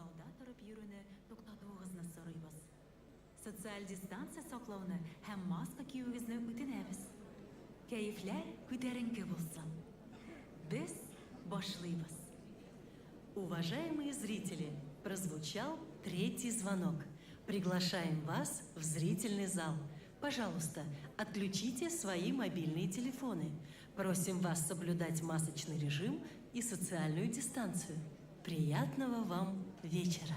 Залда торып йөрүне туктатуыгызны сорыйбыз. Социаль дистанция саклауны һәм маска киюегезне үтенәбез. Кәефләр күтәренке булсын. Без башлыйбыз. Уважаемые зрители, прозвучал третий звонок. Приглашаем вас в зрительный зал. Пожалуйста, отключите свои мобильные телефоны. Просим вас соблюдать масочный режим и социальную дистанцию. Приятного вам вечера!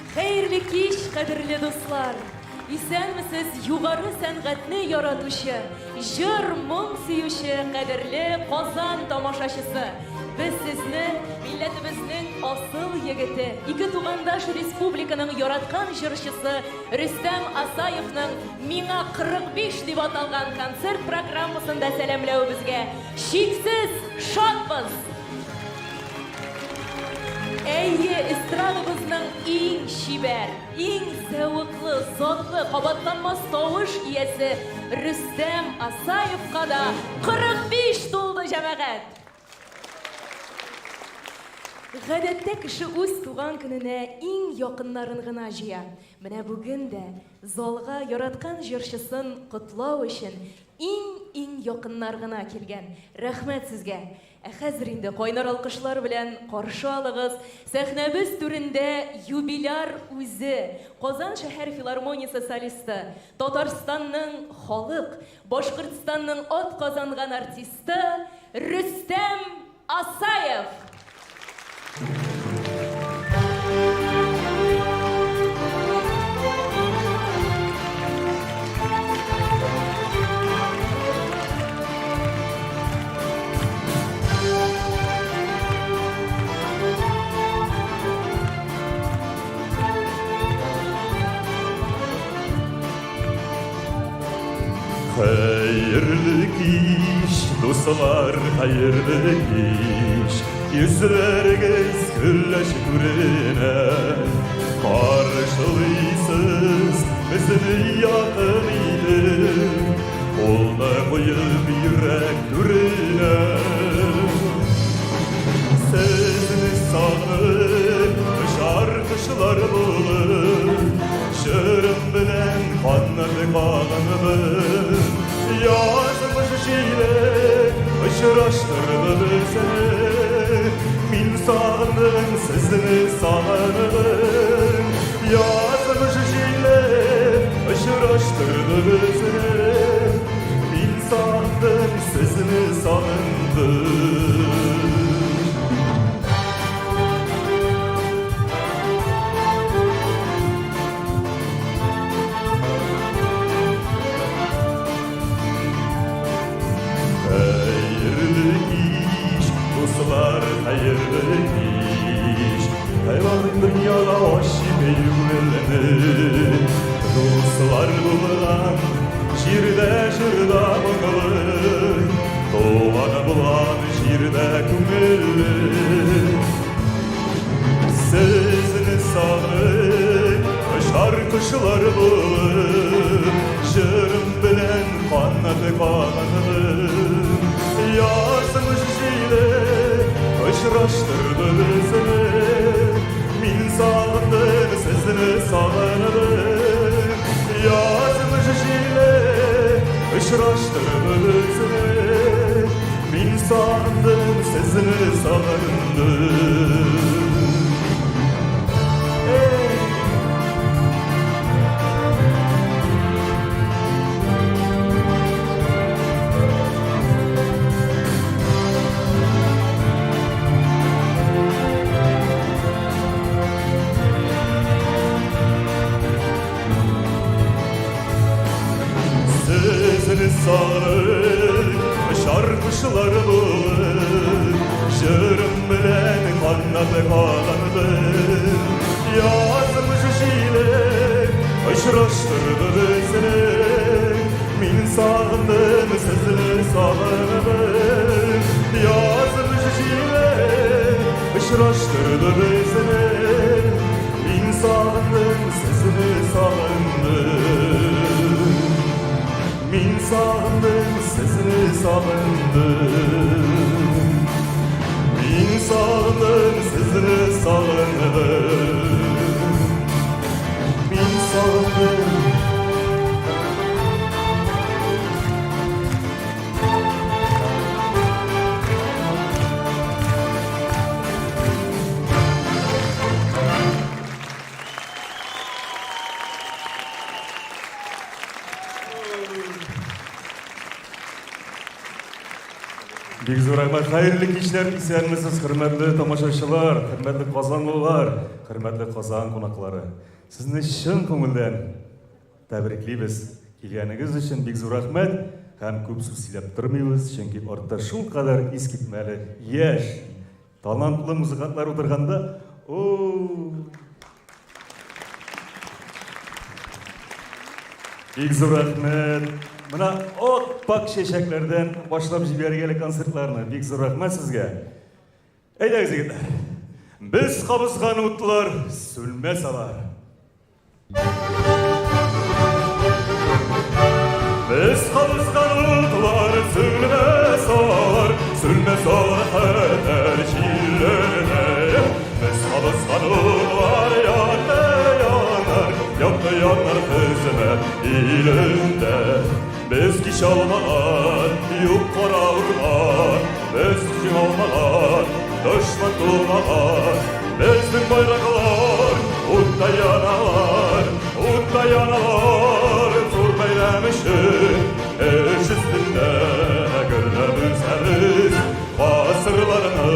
Хәерле кич, кадерле дуслар! Исәнмесез, югары сәнгатьне яратучы, җыр, моң сөюче кадерле Казан тамашачысы! Без сезне милләтебезнең асыл егете, ике тугандаш республиканың яраткан җырчысы Рөстәм Асаевның Миңа 45 дип аталган концерт программасында сәламләвебезгә чиксез шатбыз! Әйе, эстрадабызның иң чибәр, иң зәвыклы, затлы, кабатланмас тавыш иясе Рөстәм Асаевка да 45 тулды, җәмәгать! Гадәттә кеше үз туган көненә иң якыннарын гына җыя. Менә бүген дә залга яраткан җырчысын котлау өчен иң-иң якыннар гына килгән. Рәхмәт сезгә! Ә хәзер инде кайнар алкышлар белән каршы алыгыз, сәхнәбез түрендә юбиляр үзе, Казан шәһәр филармониясе солисты, Татарстанның халык, Башкортстанның атказанган артисты Рөстәм Асаев! Хәерле кич, дуслар, хәерле кич. Йөзләрегез көләч күренә. Каршылыйсыз безне якын итеп, кулны куеп йөрәк түренә. Сезне сагынып, очар кошлар булып, җырым белән канат кагынып, язмыш җиле очраштырды безне. Мин сагындым, сезне сагындым. Язмыш җиле очраштырды безне. Мин сагындым, сезне сагындым. Хәерле кич, дуслар, хәерле кич. Хәйлан дөньяда ачып күңелне. Дуслар булган җирдә җырда моңлы, туган булган җирдә күңелле. Сезне сагынып, очар кошлар булып, җырым белән канат кагынып, язмыш җиле очраштырды безне. Мин сагындым, сезне сагындым. Язмыш җиле очраштырды безне. Мин сагындым, сезне сагындым. Эй! Сезне сагынып, очар кошлар булып, җырым белән канат кагындым. Язмыш җиле очраштырды безне. Мин сагындым сезне сагынып, Язмыш җиле очраштырды безне. Мин сагындым сезне сагындым. Мин сагындым сезне сагындым. Мин сагындым сезне сагындым. Мин сагындым. Бик зур рәхмәт. Хәерле кичләр, исәнмесез, хөрмәтле тамашачылар, хөрмәтле казанлылар, хөрмәтле Казан кунаклары. Сезне чын күңелдән тәбриклибез. Килгәнегез өчен бик зур рәхмәт. Һәм күп сүз сөйләп тормыйбыз, чөнки артта шулкадәр искитмәле яшь, талантлы музыкантлар утырганда, о Бик зур рәхмәт. Менә ак-пак чәчәкләрдән башлап җибәрик әле концертларны. Бик зур рәхмәт сезгә. Әйдәгез, егетләр. Без кабызган утлар сүнмәс алар. Без кабызган утлар сүнмәс алар, сүнмәс алар хәтәр җилләрдә. Без кабызган утлар якты янар, якты янар хезмәт илендә. Без кичә алмаган юк кара урман, Без җиңә алмаган дошман тумаган. Безнең байраклар утта яналар, утта яналар. Зур бәйрәм өчен эш өстендә гөрләп үсәбез. Гасырларны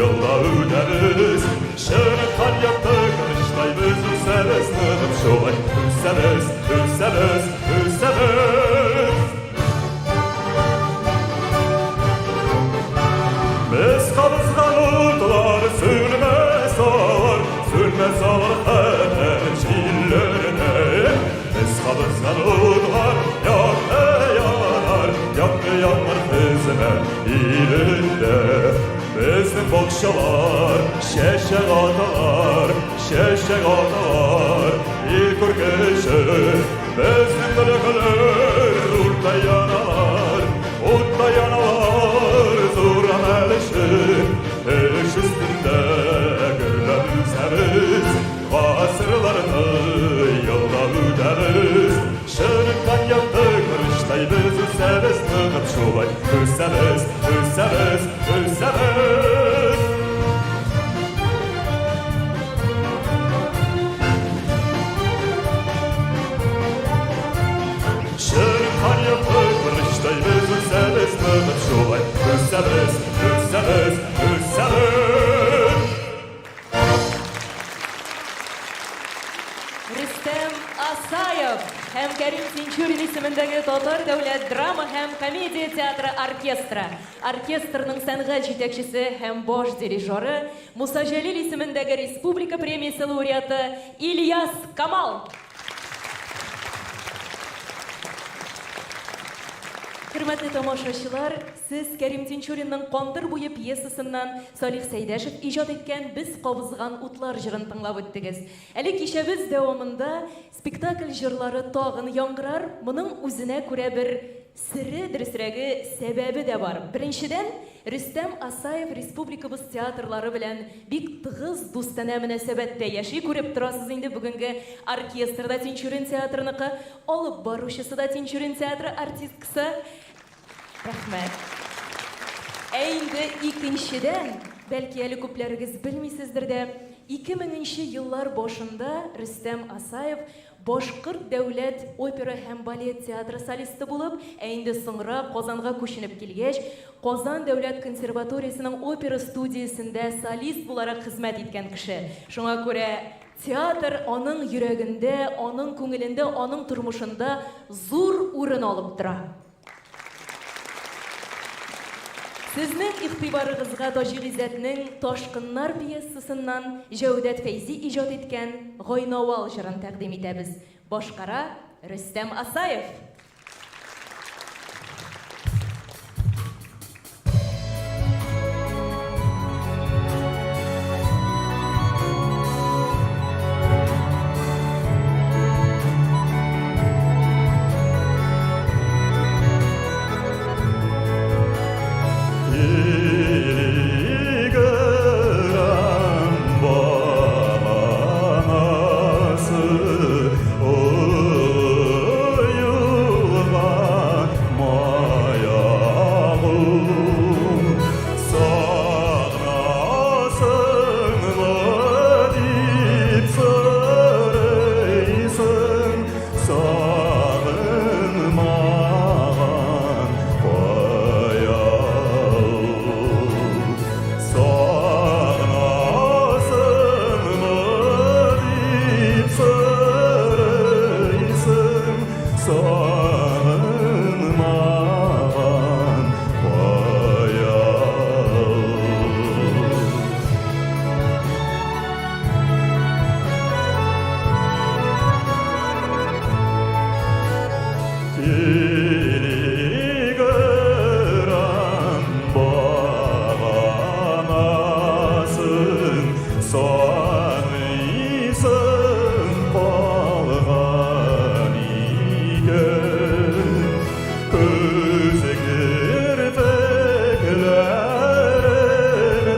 елда үтәбез. Чыныккан якты корычтай без үсәбез, ныгып шулай үсәбез, үсәбез, үсәбез. Без кабызган утлар сүнмәс алар, сүнмәс алар хәтәр җилләрдә. Без кабызган утлар якты янар, якты янар хезмәт илендә. Безнең бакчалар чәчәк аталар, чәчәк аталар, ил күрке өчен. Безнең теләкләр утта яналар, утта яналар, зур әмәл өчен. Эш өстендә гөрләп үсәбез, гасырларны елда үтәбез. Чыныккан якты корычтай без үсәбез, ныгып шулай үсәбез, үсәбез, үсәбез. Чыныккан якты корычтай без үсәбез, ныгып шулай үсәбез, үсәбез, үсәбез. Рөстәм Асаев һәм Кәрим Тинчурин исемендәге Татар дәүләт драма һәм комедия театры оркестры. Оркестрның сәнгать җитәкчесе һәм баш дирижеры, Муса Җәлил исемендәге республика премиясе лауреаты Ильяс Камал. Хөрмәтле тамашачылар, сез Кәрим Тинчуринның Кандыр буе пьесасыннан Салих Сәйдәшев иҗат иткән Без кабызган утлар җырын тыңлап үттегез. Әле кичәбез дәвамында спектакль җырлары тагын яңгырар, моның үзенә күрә бер сере, дөресрәге, сәбәбе дә бар. Беренчедән, Рөстәм Асаев республикабыз театрлары белән бик тыгыз дустанә мөнәсәбәттә яши, күреп торасыз инде, бүгенге оркестр да Тинчурин театрыныкы, Алып баручысы да Тинчурин театры артисткасы. Рәхмәт. Ә инде икенчедән, бәлки әле күпләрегез белмисездер дә, 2000 нче еллар башында Рөстәм Асаев Башкорт дәүләт опера һәм балет театры солисты булып, ә инде соңрак Казанга күченеп килгәч, Казан дәүләт консерваториясенең опера студиясендә солист буларак хезмәт иткән кеше. Шуңа күрә Театр аның йөрәгендә, аның күңелендә, аның тормышында зур урын алып тора. Сезнең игътибарыгызга Таҗи Гыйззәтнең Ташкыннар пьесасыннан Җәүдәт Фәйзи иҗат иткән Гайнавал җырын тәкъдим итәбез. Башкара Рөстәм Асаев. Сагынмаган кая ул? Телеграм баганасын саныйсың калган икән. Күз керфекләрем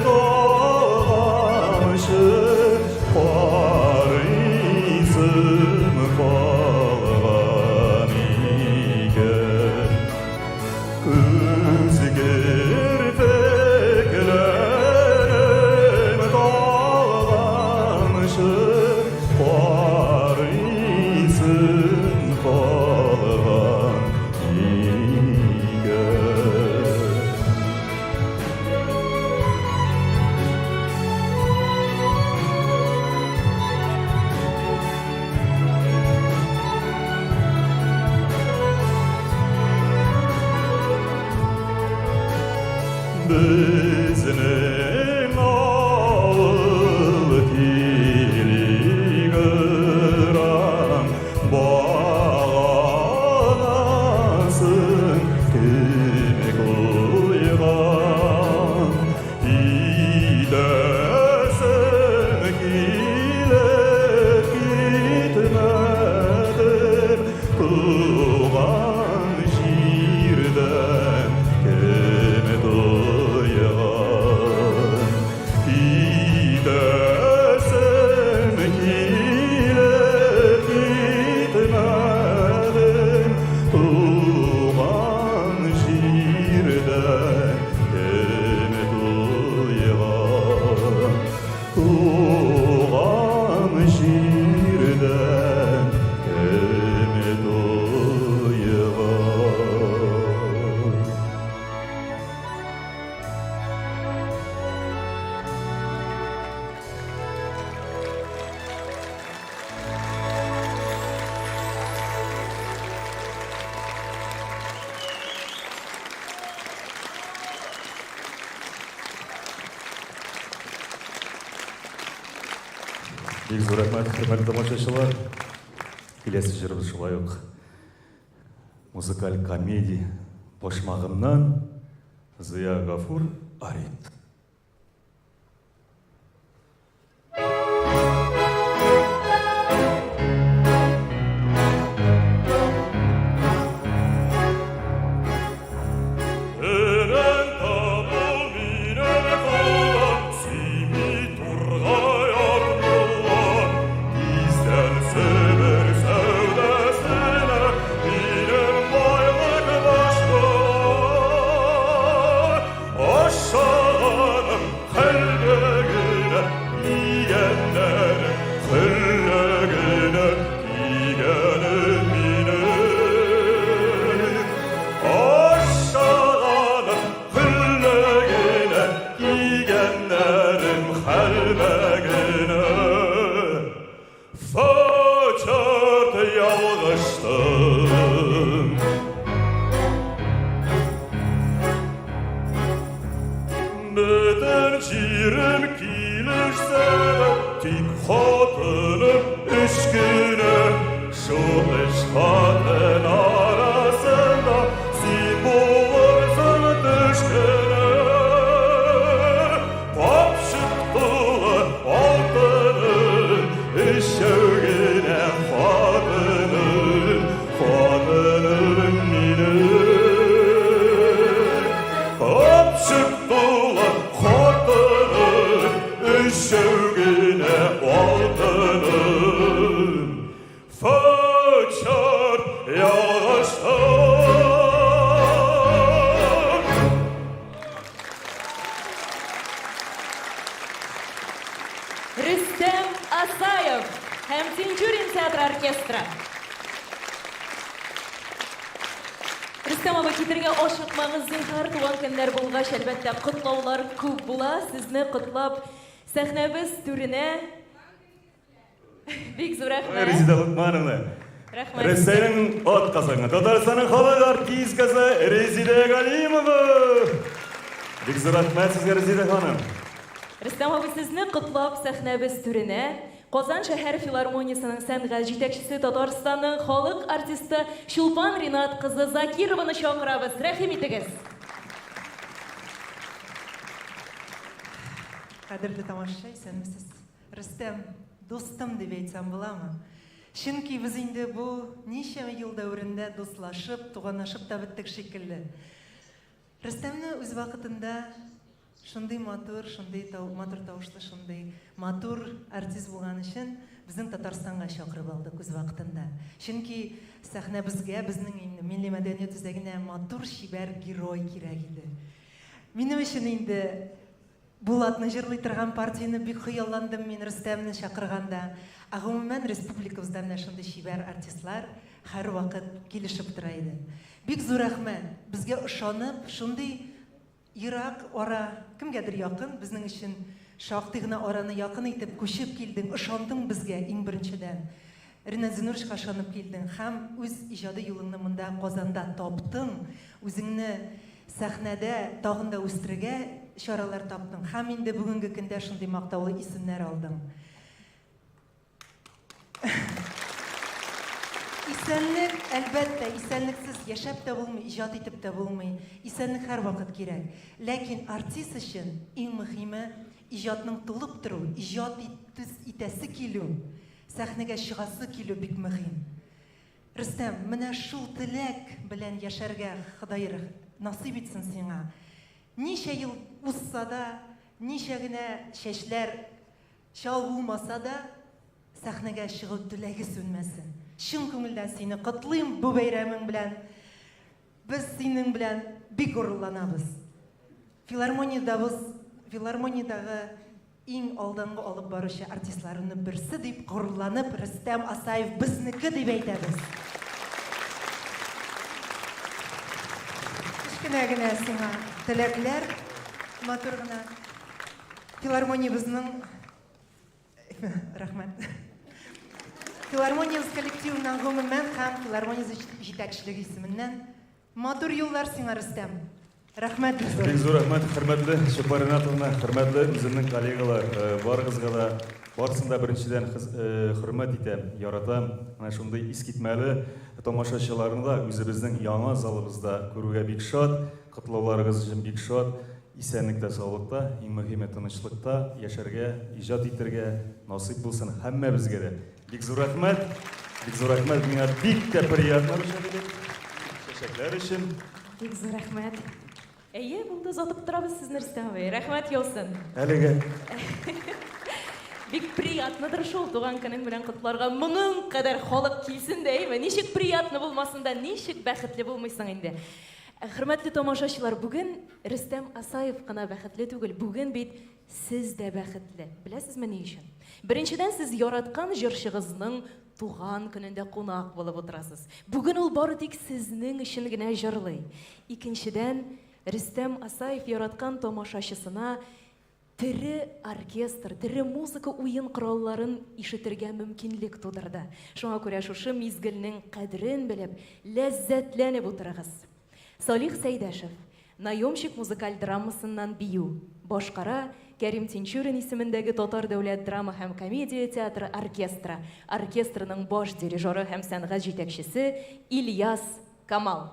талганчы карыйсым калган икән. Күз керфекләрем талганчы карыйсым калган икән. Безнең авыл телеграм баганасын кем куйган? Китәсем килеп китмәдем, туган җирдән кем туйган? Китәсем килеп китмәдем, туган җирдән кем туйган? Туган җирдән кем туйган? Бик зур рәхмәт, хөрмәтле тамашачылар. Киләсе җырыбыз шулай ук музыкаль комедия почмагыннан Зыя Гафур Арит. Өрән табу минем кулда, Сими тургай Абдулла. Тиздән Себер сәүдәсенә Минем байлык баш булыр. Ашаганым хәлгә генә, Кигәннәрем хөллә генә, Кигәнем минем. Ашаганым хөллә генә, Кигәннәрем хәлвә генә. Фачарт ялгыштым. Бөтен җирем килешсә дә, тик хатыным өч кенә. Шул өч хатын арасында син булырсың төш кенә. Капчык тулы алтыным, өчәү генә хатыным, хатыным минем. Капчык тулы хатыным, өчәү генә алтыным. Фачар ялгыштым. Рөстәм Асаев һәм Тинчурин театры оркестры. Рөстәм абый, китергә ашыкмагыз, зинһар, туган көннәр булгач, әлбәттә, котлаулар күп була. Сезне котлап, сәхнәбез түренә бик зур рәхмәт. Резеда Локмановна. Рәхмәт. Рәсәйнең атказанган Татарстанның халык артисткасы Резидә Галимова. Бик зур рәхмәт сезгә, Резидә ханым. Рөстәм абый, сезне котлап сәхнәбез түренә Казан шәһәр филармониясенең сәнгать җитәкчесе, Татарстанның халык артисты Чулпан Ринат кызы Закированы чакырабыз. Рәхим итегез. Кадерле тамашачы, исәнмесез. Рөстәм, дустым дип әйтсәм буламы? Чөнки без инде бу ничә ел дәверендә дуслашып, туганлашып та беттек шикелле. Рөстәмне үз вакытында шундый матур, шундый тау, матур тавышлы, шундый матур артист булган өчен безнең Татарстанга чакырып алдык үз вакытында. Чөнки сәхнәбезгә, безнең инде Милли мәдәният үзәгенә матур, чибәр герой кирәк иде. Минем өчен инде Булатны җырлый торган партияне бик хыялландым мин Рөстәмне чакырганда. Ә гомумән республикабызда менә шундый чибәр артистлар һәрвакыт килешеп тора иде. Бик зур рәхмәт, безгә ышанып, шундый ерак ара, кемгәдер якын, безнең өчен шактый гына араны якын итеп күчеп килдең, ышандың безгә иң беренчедән. Ринат Зиннуровичка ышанып килдең һәм үз иҗади юлыңны монда Казанда таптың, үзеңне сәхнәдә тагын да үстерергә чаралар таптың һәм инде бүгенге көндә шундый мактаулы исемнәр алдың. Исәнлек, әлбәттә, исәнлексез яшәп тә булмый, иҗат итеп тә булмый. Исәнлек һәрвакыт кирәк. Ләкин артист өчен иң мөһиме иҗатның тулып тору, иҗат итәсе килү, сәхнәгә чыгасы килү бик мөһим. Рөстәм, менә шул теләк белән яшәргә Ходай насыйп итсен сиңа. Ничә ел узса да, ничә генә чәчләр чал булмаса да, сәхнәгә чыгу теләге сүнмәсен. Чын күңелдән сине котлыйм бу бәйрәмең белән. Без синең белән бик горурланабыз. Филармониядәбез, филармониядәге иң алдынгы алып баручы артистларының берсе дип горурланып, Рөстәм Асаев безнеке дип әйтәбез. Кечкенә генә сиңа теләкләр, матур гына. Филармониябезнең рәхмәт. Филармониябез коллективыннан гомумән һәм филармония җитәкчелеге исеменнән матур юллар сиңа, Рөстәм. Рәхмәт бик зур. Бик зур рәхмәт, хөрмәтле Чулпан Ринатовна, хөрмәтле үземнең коллегалар, барыгызга да, барысын да беренчедән хөрмәт итәм, яратам. Менә шундый искитмәле тамашачыларны да үзебезнең яңа залыбызда күрүгә бик шат, котлауларыгыз өчен бик шат. Исәнлектә, саулыкта, иң мөһиме тынычлыкта яшәргә, иҗат итәргә насыйп булсын һәммәбезгә дә. Бик зур рәхмәт, бик зур рәхмәт, миңа бик тә приятно чәчәкләр өчен. Бик зур рәхмәт. Әйе, булды, озатып торабыз сезне, Рөстәм абый. Рәхмәт яусын. Әлегә. Бик приятныдыр шул туган көнең белән котларга моның кадәр халык килсен дә, әйме? Ничек приятно булмасын да, ничек бәхетле булмыйсың инде. Хөрмәтле тамашачылар, бүген Рөстәм Асаев кына бәхетле түгел, бүген бит сез дә бәхетле. Беләсезме ни өчен? Беренчедән, сез яраткан җырчыгызның туган көнендә кунак булып утырасыз. Бүген ул бары тик сезнең өчен генә җырлый. Икенчедән, Рөстәм Асаев яраткан тамашачысына тере оркестр, тере музыка уен коралларын ишетергә мөмкинлек тудырды. Шуңа күрә шушы мизгелнең кадерен белеп, ләззәтләнеп утырыгыз. Салих Сәйдәшев, Наемщик музыкаль драмасыннан бию. Башкара, Кәрим Тинчурин исемендәге Татар дәүләт драма һәм комедия театры оркестры. Оркестрның баш дирижеры һәм сәнгать җитәкчесе Ильяс Камал.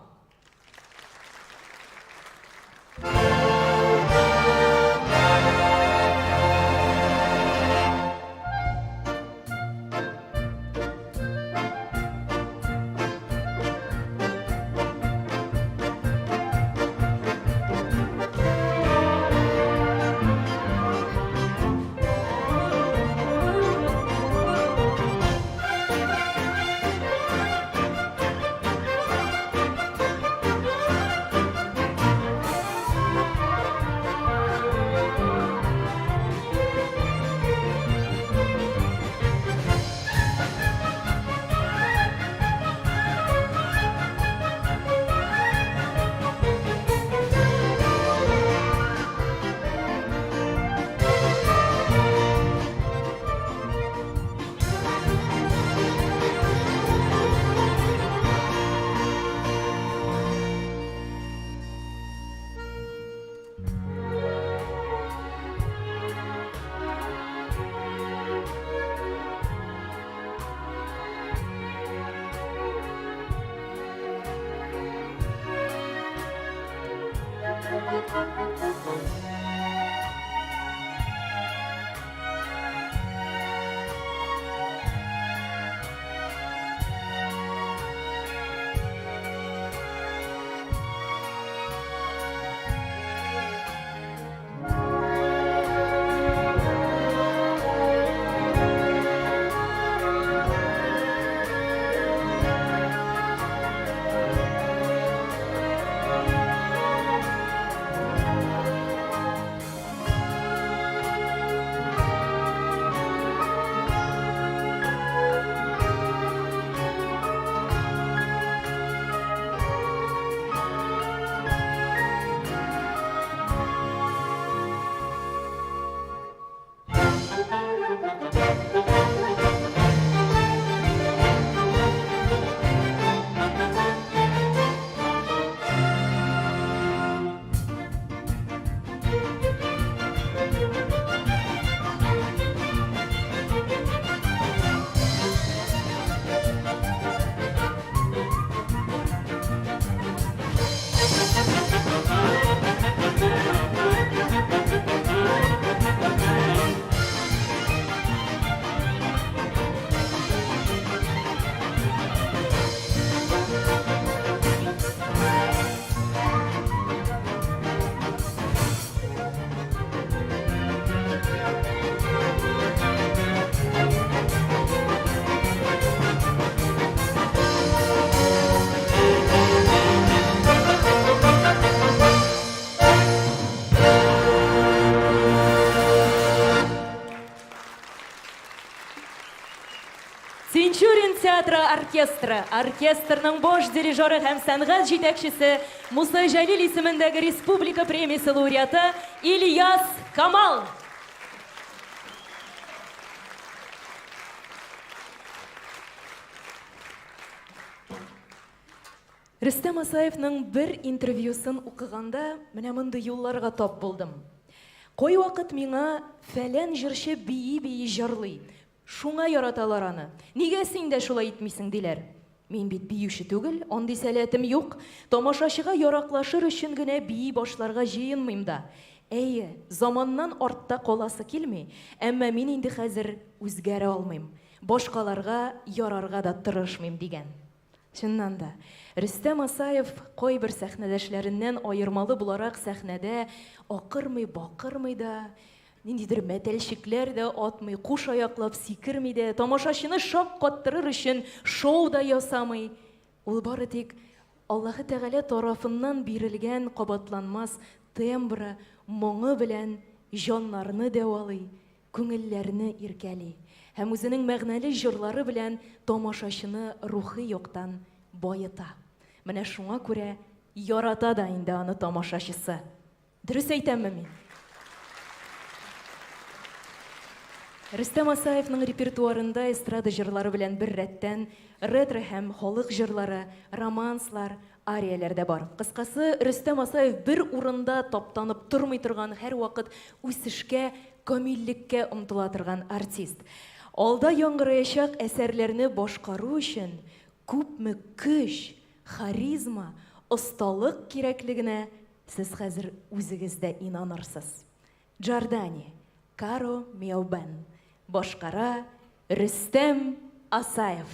Тинчурин театры оркестры, оркестрның баш дирижеры һәм сәнгать җитәкчесе Муса Җәлил исемендәге республика премиясе лауреаты Ильяс Камал. Рөстәм Асаевның бер интервьюсын укыганда менә мондый юлларга тап булдым. Кайвакыт миңа фәлән җырчы бии-бии җырлый, шуңа яраталар аны. Нигә син дә шулай итмисең, диләр. Мин бит биюче түгел, андый сәләтем юк. Тамашачыга яраклашыр өчен генә бии башларга җыенмыйм да. Әйе, заманнан артта каласы килми, әмма мин инде хәзер үзгәрә алмыйм. Башкаларга ярарга да тырышмыйм, дигән. Чыннан да, Рөстәм Асаев кайбер сәхнәдәшләреннән аермалы буларак сәхнәдә акырмый-бакырмый да, ниндидер мәтәлчекләр дә атмый, куш аяклап сикерми дә, тамашачыны шаккаттырыр өчен шоу да ясамый. Ул бары тик Аллаһы Тәгалә тарафыннан бирелгән кабатланмас тембры, моңы белән җаннарны дәвалый, күңелләрне иркәли һәм үзенең мәгънәле җырлары белән тамашачыны рухи яктан баета. Менә шуңа күрә ярата да инде аны тамашачысы. Дөрес әйтәмме мин? Рөстәм Асаевның репертуарында эстрада җырлары белән беррәттән ретро һәм халык җырлары, романслар, арияләр дә бар. Кыскасы, Рөстәм Асаев бер урында таптанып тормый торган, һәрвакыт үсешкә, камиллеккә омтыла торган артист. Алда яңгыраячак әсәрләрне башкару өчен күпме көч, харизма, осталык кирәклегенә сез хәзер үзегез дә инанырсыз. Джордани, Каро Миобен, башкара Рөстәм Асаев.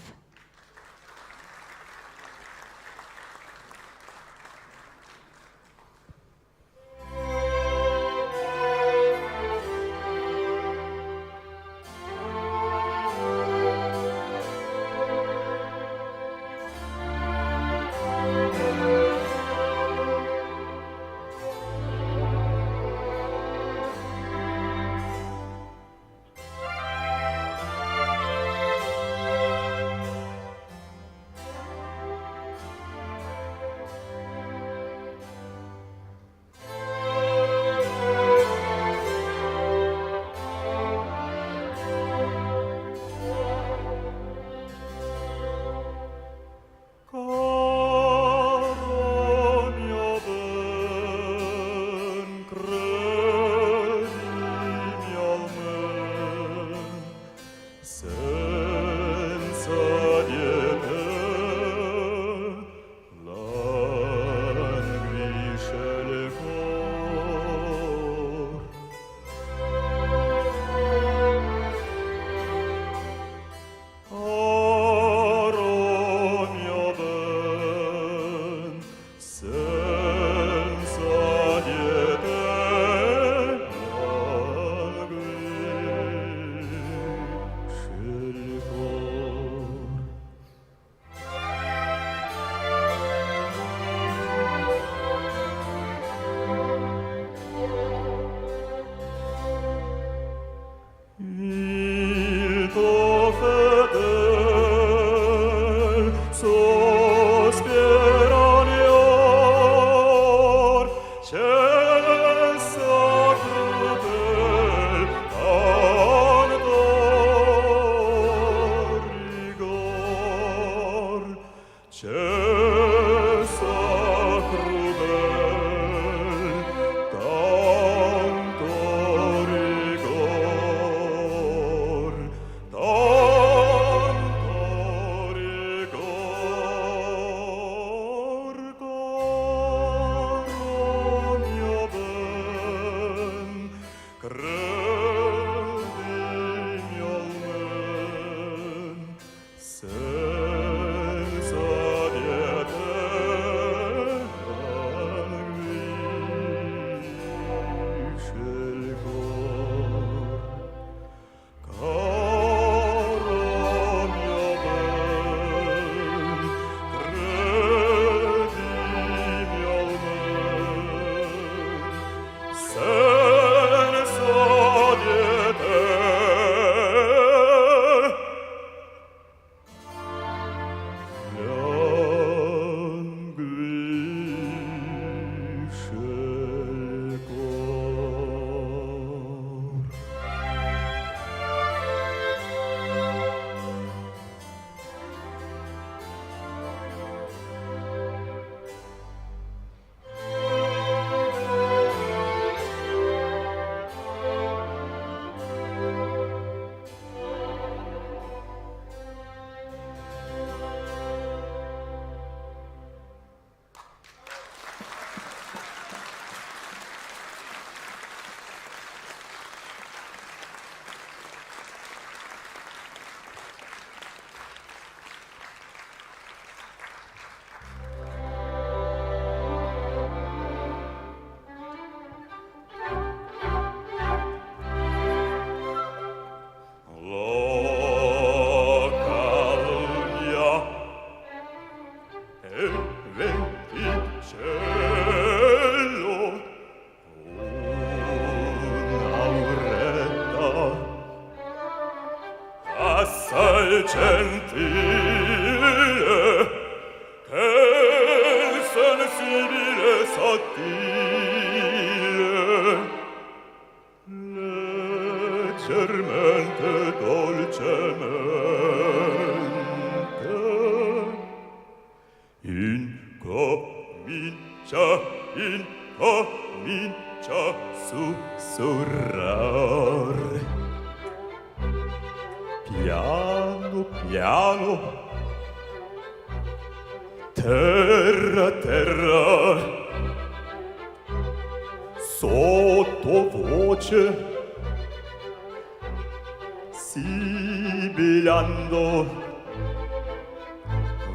Cessa crudel, tanto rigor, tanto rigor, caro mio ben, credimi almen, senza di te languisce il cor. Caro mio ben, credimi almen, senza di te languisce il cor. La calunnia e venticello un'auretta assai gentile che il sensibile sottile leggermente dolcemente incomincia, incomincia sussurrar. Piano, piano, terra, terra, sottovoce, sibilando,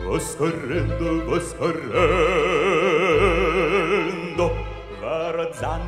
va scorrendo, va scorrendo, va rozzando.